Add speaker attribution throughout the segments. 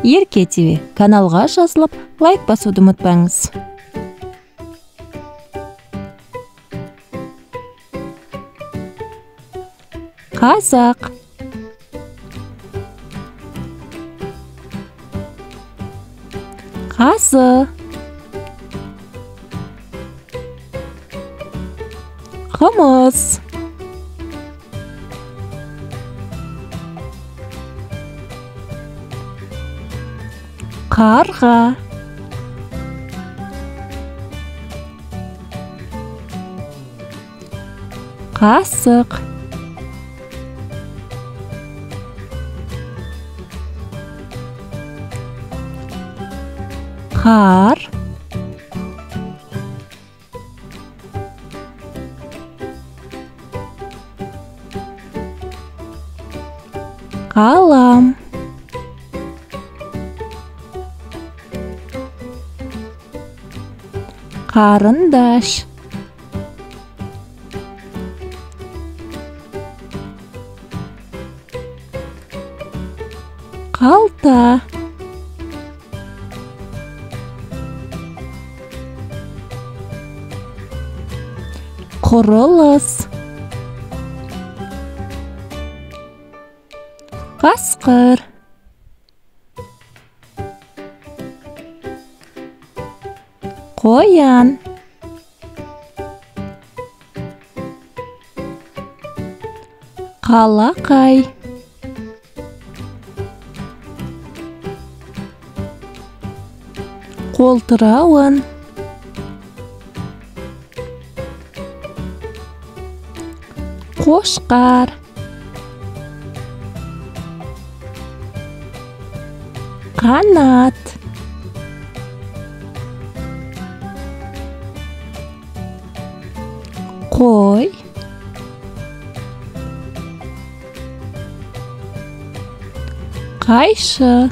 Speaker 1: Ерке ТВ каналға жазылып, лайк басуды ұмытпаңыз. Қазақ. Қазы. Қымыз. Қарға. Қасық. Қар. Қалам. Қарындаш. Қалта. Құрылыс. Қасқыр. Қоян. Қалақай. Қолтырауын. Қошқар. Қанат. Қой. Қайшы.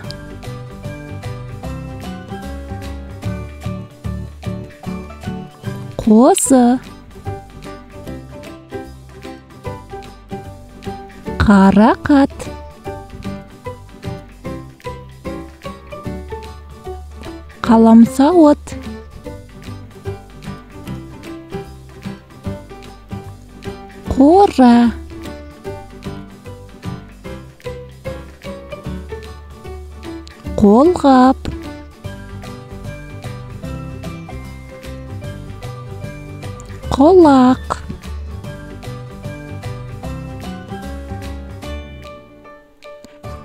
Speaker 1: Қозы. Қарақат. Қаламсауыт. Қора. Қолғап. Құлақ.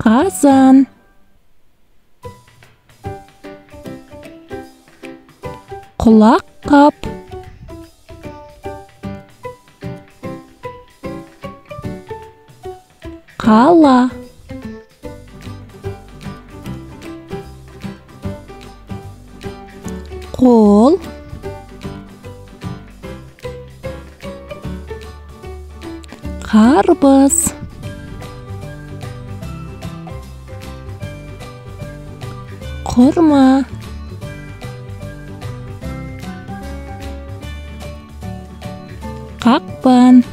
Speaker 1: Қазан. Құлаққап. Қала. Қол. Қарбыз. Құрма. Қақпан.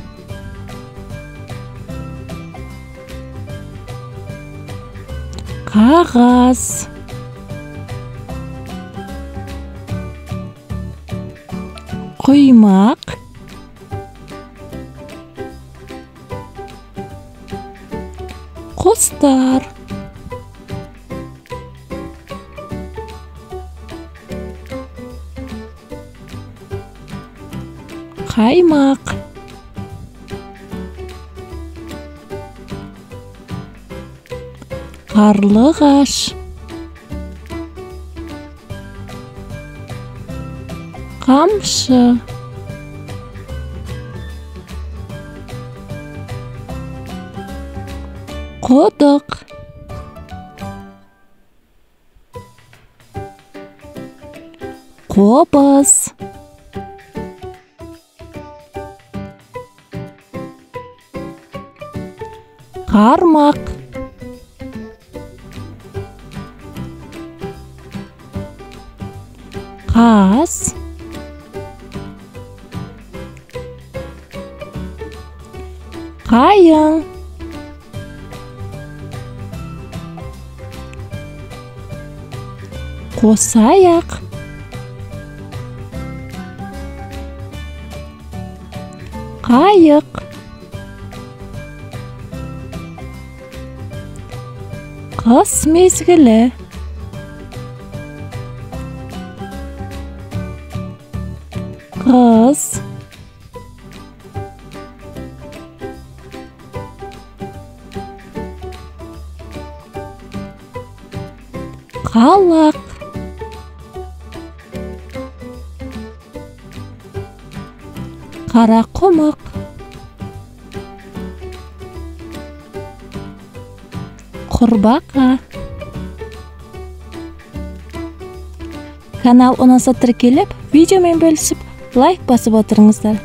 Speaker 1: Қағаз. Құймақ. Құстар. Қаймақ. Қарлығаш. Қамшы. Құдық. Қобыз. Қармақ. Қаз. Қайың. Қосаяқ. Қайық. Қыс мезгілі. Қыз. Қалақ. Қарақұмық. Құрбақа. Канал ұнаса тіркеліп, видеомен бөлісіп, лайк басып отырыңыздар.